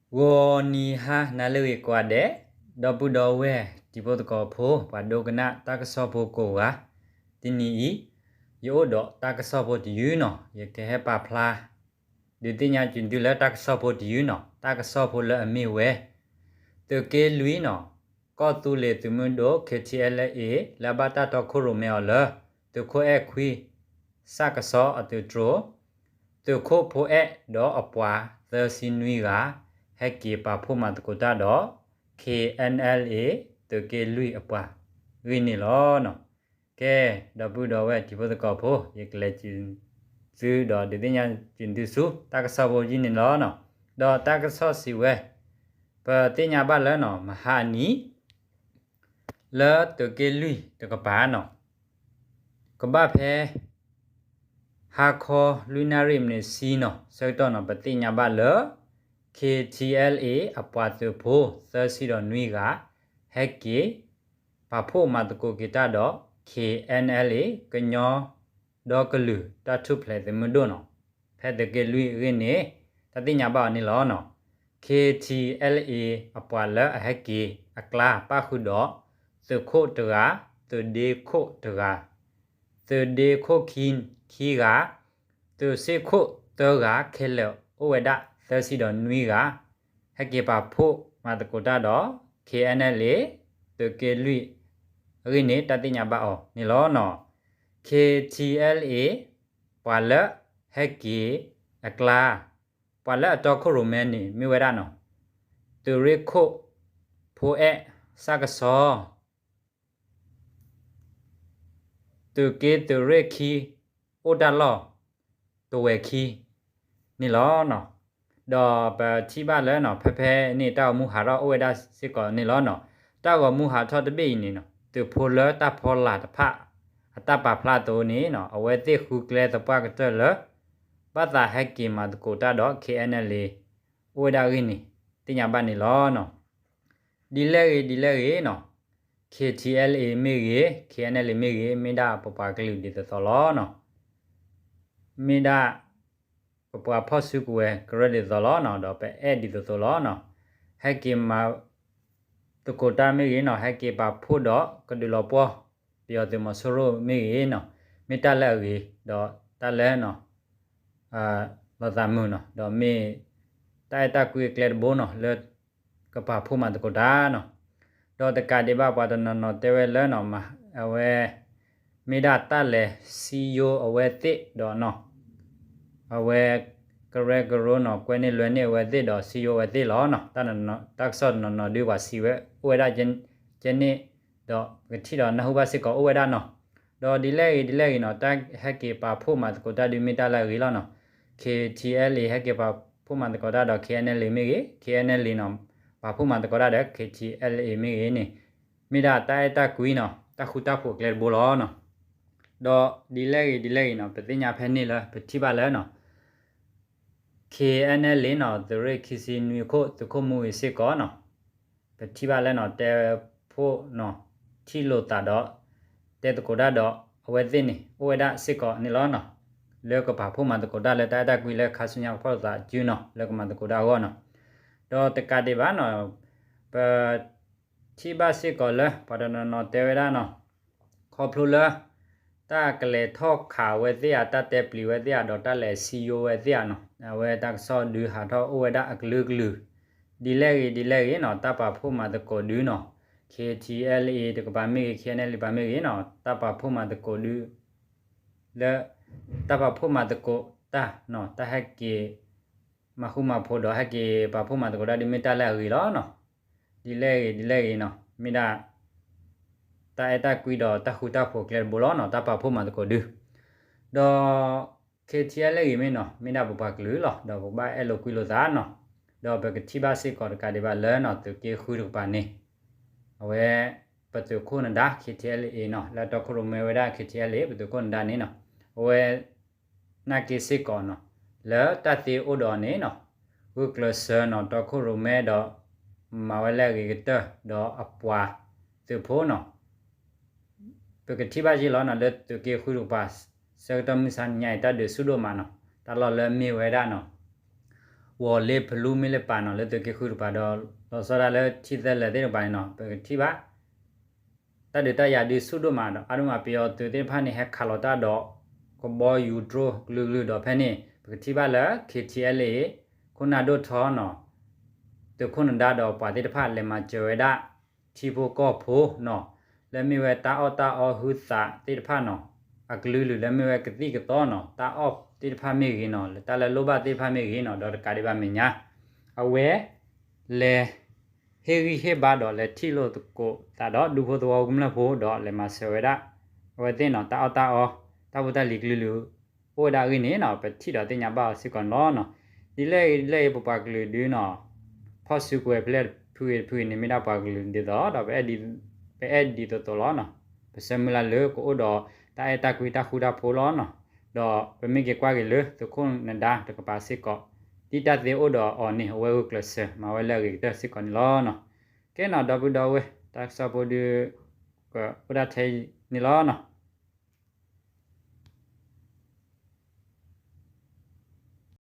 ဂီၤနံၤဟါနၤလၢအဂ့ၤကိးဂၤဒဲး, ဒီပုၢ်ဒီဝဲၢ်တံၤဖိသကိးဖိ ပှၤဒိကနၣ်တၢ်ကစီၣ်ဖိကိးဂၤ, တနံၤအံၤ ယအိၣ်ဒီးတၢ်ကစီၣ်ဖိတယုၢ်နီၤ, ယကဟဲပာ်ဖျါ ဒုးသ့ၣ်ညါက့ၤသုလၢတၢ်ကစီၣ်ဖိတယုၢ်နီၤ, တၢ်ကစီၣ်ဖိလၢအမ့ၢ်ဝဲ သုးက့လွံၢ်နီၤ, ကီၢ်သူလ့ၤသုးမုၢ်ဒိၣ် KTLA လၢအဘၣ်တၢ်တီခိၣ်ရိၣ်မဲအီၤလၢ သုးခိၣ်အဲၣ်ခွံ စးကစီၣ်အသုးတြိၤ, သုးခိၣ်ဖိအဲၣ်ဒီးအပှၤသၢဆံနွံဂၤ ဟဲက့ၤပာ်ဖှိၣ်မၤသကိးတၢ်ဒီး KNLA သုးက့လွံၢ်အပှၤဂ့ၢ်န့ၣ်လီၤ. ကဲ, ဒီပုၢ်ဒီဝဲၢ်တံၤဖိသကိးဖိ, ယကလဲၤက့ၤသုဒီးဒုးသ့ၣ်ညါက့ၤသုဆူ တၢ်ကစီၣ်ဖိယုၢ်န့ၣ်လီၤ. ဒီးတၢ်ကစီၣ်စံးဝဲ, ပသ့ၣ်ညါဘၣ်လၢနီၤ မဟါအနံၤ လၢသုးက့လွံၢ်တကပၤနီၤ, ကဘၣ်ဖဲ ဟါခီလွံၢ်နၣ်ရံၣ်မံးနံးဆံနီၤ ဆၢကတီၢ်နီၤ ပသ့ၣ်ညါဘၣ်လၢ KTLA အပှၤသုးဖိသၢဆံဒီးနွံဂၤ ဟဲက့ၤ ပာ်ဖှိၣ်မၤသကိးက့ၤတၢ်ဒီး KNLA ကညီဒီကလုာ်တၢ်ထူၣ်ဖျဲးသုးမုၢ်ဒိၣ်နီၤ, ဖဲသုးက့လွံၢ်အဂ့ၢ်န့ၣ် တၢ်သ့ၣ်ညါဘၣ်အီၤန့ၣ်လီၤ. KTLA အပှၤလၢအဟဲက့ၤအကျါ ပၣ်ဃုာ်ဒီး သုးခိၣ်တဂၤ, သုးဒ့ခိၣ်တဂၤ, သုးဒ့ခိၣ်ခံဂၤ, သုးစ့ၢ်ခိၣ်သၢဂၤ ခဲလၢာ်အိၣ်ဝဲဒၣ်သၢဆံဒီးနွံဂၤ ဟဲက့ၤပာ်ဖှိၣ်မၤသကိးတၢ်ဒီး KNLA သုးက့လွံၢ်အဂ့ၢ်န့ၣ် တၢ်သ့ၣ်ညါဘၣ်အီၤန့ၣ်လီၤ. KTLA ပှၤလၢဟဲက့ၤအကျါ, ပှၤလၢအတီခိၣ်ရိၣ်မဲန့ၣ် မ့ၢ်ဝဲဒၣ်နီၤ, သုးရ့ၣ်ခိၣ်ဖိအဲၣ် စးကစီၣ်, သုးက့သုးရ့ၣ်ခံ အိၣ်တၢ်လီၢ်တဝဲၢ်ခံန့ၣ်လီၤ. ဒီးပထံၣ်ဘၣ်လၢနီၤ ဖဲဖဲန့ၣ် တၢ်ဂီၤမူဟးထီၣ်အိၣ်ဝဲဒၣ်စ့ၢ်ကီးန့ၣ်လီၤ. တၢ်ဂီၤမူဟးထီၣ်တဘ့ၣ်အံၤန့ၣ်နီၤ သုးဖိလၢတၢ်ဖီလာ်တဖၣ် အတၢ်ပာ်ဖျါအသိးန့ၣ်နီၤ အဝဲသ့ၣ်ဃုကျဲသပှၢ်ကတၢၢ်လၢ ဘၣ်သးဟဲက့ၤမၤသကိးတၢ်ဒီး KNLA အိၣ်ဝဲဒၣ်အဂ့ၢ်န့ၣ် သ့ၣ်ညါဘၣ်န့ၣ်လီၤ. ဒ်လဲၣ်ဂ့ၤဒ်လဲၣ်ဂ့ၤနီၤ KTLA မ့ၢ်ဂ့ၤ KNLA မ့ၢ်ဂ့ၤ မ့ၢ်ဒၣ်ပပှၤကလုာ်ဒ်သိးသိးလီၤ. မ့ၢ်ဒၣ်ပပှၤဖီၣ်စုကဝဲၤကရၢဒ်သိးသိးလီၤ. ဒီးပအဲၣ်ဒ်သိးသိးလီၤ. ဟဲက့ၤမၤသကိးတၢ်မ့ၢ်ဂ့ၤနီၤ ဟဲက့ၤပာ်ဖှိၣ်ဒီးကဒုးလီၤပှီၢ် ပယီၤသုးမီၤစိရိၤမ့ၢ်ဂ့ၤနီၤ မ့ၢ်တၢ်လၢအဂ့ၤ ဒီးတၢ်လၢ လီၤသးမုာ်နီၤ ဒီးမ့ၢ်တၢ်အဲၣ်တၢ်ကွံအကျဲတဘိနီၤ လၢကပာ်ဖှိၣ်မၤသကိးတၢ်နီၤ. ဒီးတကးဒံးဘၣ်ပှၤတနီၤနီၤတဲဝဲလၢနီၤ အဝဲ မ့ၢ်ဒၣ်တၢ်လဲၤစံယိအဝဲသ့ၣ်ဒီးနီၤ အဝဲကရၢကရိနီၤ ကွဲန့ၢ်လွဲန့ၢ်အဝဲသ့ၣ်ဒီး စံယိအဝဲသ့ၣ်လီၤနီၤ. တၢ်ကစီၣ်တနီၤနီၤဒုးပှၤစံးဝဲအိၣ်ဝဲဒၣ်ကဲန့ၣ် ဒီးပကထံၣ်ဒီးနၢ်ဟူဘၣ်စ့ၢ်ကီးအိၣ်ဝဲဒၣ်နီၤ. ဒီးဒ်လဲၣ်ဂ့ၤဒ်လဲၣ်ဂ့ၤနီၤ တၢ်ဟဲက့ၤပာ်ဖှိၣ်မၤသကိးတၢ်ဒုးမ့ၢ်တၢ်လၢအဂ့ၤလီၤနီၤ. KTLA ဟဲက့ၤပာ်ဖှိၣ်မၤသကိးတၢ်ဒီး KNLA မ့ၢ်ဂ့ၤ KNLA နီၤ ပာ်ဖှိၣ်မၤသကိးတၢ်ဒီး KTLA မ့ၢ်ဂ့ၤန့ၣ် မ့ၢ်ဒၣ်တၢ်အဲၣ်တၢ်ကွံနီၤ တၢ်ဃူတၢ်ဖိးအကျဲတဘိလီၤနီၤ. ဒီးဒ်လဲၣ်ဂ့ၤဒ်လဲၣ်ဂ့ၤနီၤ ပသ့ၣ်ညါဖဲန့ၣ်လၢ ပထံၣ်ဘၣ်လၢနီၤ KNLA နီၤ သုးရ့ၣ်ခံဆံနွံခိၣ် သုးခိၣ်မူဂ့ၤစ့ၢ်ကီးနီၤ ပထံၣ်ဘၣ်လၢနီၤ တဲဖှိၣ်နီၤ ထံၣ်လိာ်သးဒီး တဲသကိးတၢ်ဒီးအဝဲသ့ၣ်န့ၣ် အိၣ်ဝဲဒၣ်စ့ၢ်ကီးန့ၣ်လီၤနီၤ. လၢကပာ်ဖှိၣ်မၤသကိးတၢ်လၢတၢ်အဲၣ်တၢ်ကွံလၢခါဆူညါကဖီၣ်လိာ်သးအစုနီၤ လၢကမၤသကိးတၢ်အဂီၢ်နီၤ. ဒီးတကးဒံးဘၣ်နီၤ ပ ထံၣ်ဘၣ်စ့ၢ်ကီးလၢပှၤတနီၤနီၤတဲဝဲဒၣ်နီၤ ခီဖျိလၢ တၢ်ကလဲၤထီၣ်ခးဝဲသ့ၣ်ဧါ တၢ်တဲပျံၤဝဲသ့ၣ်ဧါ ဒီးတၢ်လဲၤစံယိဝဲသ့ၣ်ဧါနီၤ အဝဲတၢ်ကစီၣ်ဒုးဟးထီၣ်အိၣ်ဝဲဒၣ်အကလုာ်ကလုာ် ဒ်လဲၣ်ဂ့ၤဒ်လဲၣ်ဂ့ၤနီၤ တၢ်ပာ်ဖှိၣ်မၤသကိးဒုနီၤ KTLA တကပၤမ့ၢ်ဂ့ၤ KNLA တကပၤမ့ၢ်ဂ့ၤနီၤ တၢ်ပာ်ဖှိၣ်မၤသကိးဒု လၢ တၢ်ပာ်ဖှိၣ်မၤသကိးတၢ်နီၤ တၢ်ဟဲက့ၤ မၤဃူမၤဖိးဒီးဟဲက့ၤပာ်ဖှိၣ်မၤသကိးတၢ်ဒုးမ့ၢ်တၢ်လၢအဂ့ၤလီၤနီၤ. ဒ်လဲၣ်ဂ့ၤဒ်လဲၣ်ဂ့ၤနီၤ မ့ၢ်ဒၣ် တၢ်အဲၣ်တၢ်ကွံဒီးတၢ်ဃူတၢ်ဖိးအကျဲတဘိလီၤနီၤ တၢ်ပာ်ဖှိၣ်မၤသကိးဒု ဒီး KTLA ဂ့ၤမ့ၢ်နီၤ မ့ၢ်ဒၣ်ပပှၤကလုာ်လီၤ ဒီးပဘၣ်အဲၣ်လိာ်ကွံလိာ်သးနီၤ. ဒီးပကထံၣ်ဘၣ်စ့ၢ်ကီးတကးဒံးဘၣ်လၢနီၤ သုးက့ဃုတကပၤန့ၣ် အဝဲ ပသုးခိၣ်နဒါ KTLA နီၤ လၢတီခိၣ်ရိၣ်မဲဝဲဒၣ် KTLA ပသုးခိၣ်နဒါန့ၣ်နီၤ အဝဲ နာ်က့စ့ၢ်ကီးနီၤ လၢတၢ်သ့အိၣ်ဒီးန့ၣ်နီၤ ဂုာ်ကျဲးစၢးနီၤ တီခိၣ်ရိၣ်မဲဒီး မၤဝဲလၢအဂ့ၤကတၢၢ် ဒီးအပှၤသုးဖိနီၤ ပကထံၣ်ဘၣ်ယ့ၢ်လီၤနီၤ လၢသုးက့ဃုတကပၤ ဆၢကတီၢ်မုၢ်ဆါညါအံၤ တၢ်ဒုးဆူၣ်ဒိၣ်မးနီၤ တၢ်လီၢ်လၢအမ့ၢ်ဝဲဒၣ်နီၤ ဝီၤလ့ဖလူမ့ၢ်လၢပာ်နီၤ လၢသုးက့ဃုတကပၤဒီး လီၤဆီဒၣ်တၢ်လၢထံသၢလၢာ်သ့ၣ်တကပၤန့ၣ်နီၤ ပကထံၣ်ဘၣ် တၢ်ဒုးတၢ်ယၤဒုးဆူၣ်ဒိၣ်မးဒီး အါဒိၣ်မးပယီၤသုးသ့ၣ်တဖၣ်န့ၣ် ဟဲခးလီၤတၢ်ဒီး ကဘီယူၤဒြိၣ်ကလုာ်ကလုာ်ဒီးဖဲန့ၣ် ပကထံၣ်ဘၣ်လၢ ခ့ထံအဲလ်အ့ ခိၣ်နၢ်ဒိၣ်ထီနီၤ သုးခိၣ်နဒါဒီးပှၤသ့ၣ်တဖၣ်လဲၤမၤစၢၤဝဲဒၣ် ထံဖိကီၢ်ဖိနီၤ လၢမ့ၢ်ဝဲတၢ်အီၣ်တၢ်အီဟုသးသ့ၣ်တဖၣ်နီၤ အကလုာ်ကလုာ်လၢမ့ၢ်ဝဲကသံၣ်ကသီနီၤ တၢ်အီၣ်သ့ၣ်တဖၣ်မ့ၢ်ဂ့ၤနီၤ လၢတၢ်လၢလိၣ်ဘၣ်သ့ၣ်တဖၣ်မ့ၢ်ဂ့ၤနီၤ ဒီးတကးဒံးဘၣ်မဲာ်ညါ အဝဲ လဲၤ ဟ့ၣ်ဂံၢ်ဟ့ၣ်ဘါဒီးလဲၤထံၣ်လိာ်သကိးသးဒီးဒူဖိသဝီကမျၢၢ်ဖိဒီးလဲၤမၤစၢၤဝဲဒၣ် အဝဲသ့ၣ်နီၤ တၢ်အီၣ်တၢ်အီ တၢ်ဖိတၢ်လံၤကလုာ်ကလုာ် အိၣ်ဝဲဒၣ်အဂ့ၢ်န့ၣ်နီၤ ပထံၣ်ဒီးသ့ၣ်ညါဘၣ်အီၤစ့ၢ်ကီးန့ၣ်လီၤနီၤ. ဒ်လဲၣ်ဂ့ၤဒ်လဲၣ်ဂ့ၤ ပပှၤကလုာ်ဒုနီၤ ဖီၣ်စုကဝဲၤဖဲလဲၣ်တဖုဂ့ၤတဖုဂ့ၤန့ၣ် မ့ၢ်ဒၣ်ပှၤကလုာ်ဒ်သိးဒီး ပအဲၣ်ဒ်သိးသိးလီၤနီၤ. ပဆၢမုၢ်လၢ်လၢကအိၣ်ဒီးတၢ်အဲၣ်တၢ်ကွံတၢ်ဃူတၢ်ဖိးလီၤနီၤ. ဒီးပမ့ၢ်က့ၤကွၢ်က့ၤလၢသုးခိၣ်နဒါတကပၤစ့ၢ်ကီး ဒ်တၢ်သ့အိၣ်ဒီးအီၤန့ၣ် အဝဲဂုာ်ကျဲးစၢးမၤဝဲလၢအဂ့ၤကတၢၢ်စ့ၢ်ကီးန့ၣ်လီၤနီၤ. ကဲနီၤ ဒီပုၢ်ဒီဝဲၢ် တၢ်ကစီၣ်ဖိဒု ကအိၣ်ဒၣ်ထဲအံၤန့ၣ်လီၤနီၤ.